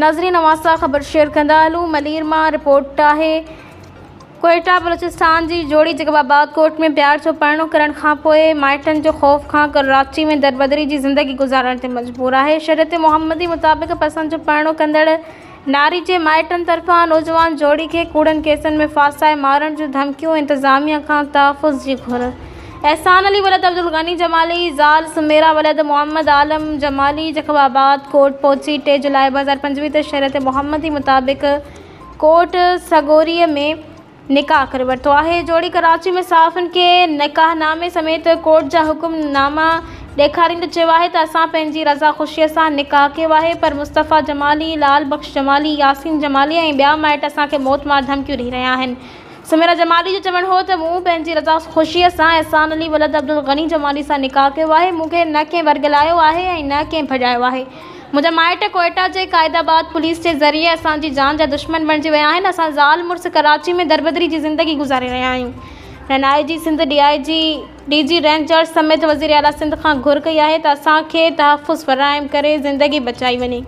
ناظرين اوهان سان خبر شيئر ڪندا هلون ملير مان رپورٽ آهي ڪوئيٽا بلوچستان جي جوڙي جيڪب آباد ڪورٽ ۾ پيار جو پرڻو ڪرڻ کانپوء مائٽن جو خوف کان ڪراچي ۾ دربدري جي زندگي گذارڻ تي مجبور آهي شريعت محمدي مطابق پسند جو پرڻو ڪندڙ ناري جي مائٽن طرفان نوجوان جوڙي کي ڪوڙن ڪيسن ۾ ڦاسائي مارڻ جون ڌمڪيون، انتظاميا کان تحفظ جي گهر. احسان علي ولد عبدالغني جمالي، زال سميرا ولد محمد عالم جمالي جيڪب آباد ڪورٽ پهچي ٽي جولاء 2025 تي شريعت محمدي مطابق ڪورٽ سڳوريء ۾ نڪاح ڪري ورتو آهي. جوڙي ڪراچي ۾ صحافين کي نڪاح نامي سميت ڪورٽ جا حڪم ناما ڏيکاريندي چيو آهي ته اسان پنهنجي رضا خوشي سان نڪاح ڪيو آهي پر مصطفيٰ جمالي، لال بخش جمالي، ياسين جمالي ۽ ٻيا مائٽ اسان کي موت مار ڌمڪيون ڏئي رهيا آهن. سميرا جمالي جو چوڻ هو ته مون پنهنجي رضا خوشي سان احسان علي ولد عبدالغني جمالي سان نڪاح ڪيو آهي، مون کي نه ڪنهن ورغلايو آهي ۽ نه ڪنهن ڀڄايو آهي. منهنجا مائٽ ڪوئيٽا جي قائد آباد پوليس جي ذريعي اسان جي جان جا دشمن بڻجي ويا آهن، اسان زال مڙس ڪراچي ۾ دربدري جي زندگي گذاري رهيا آهيون. هنن I G Sindh, D I G, D G Rangers سميت وزيراعليٰ سنڌ کان گهر ڪئي آهي ته اسان کي تحفظ فراهم ڪري زندگي بچائي وڃي.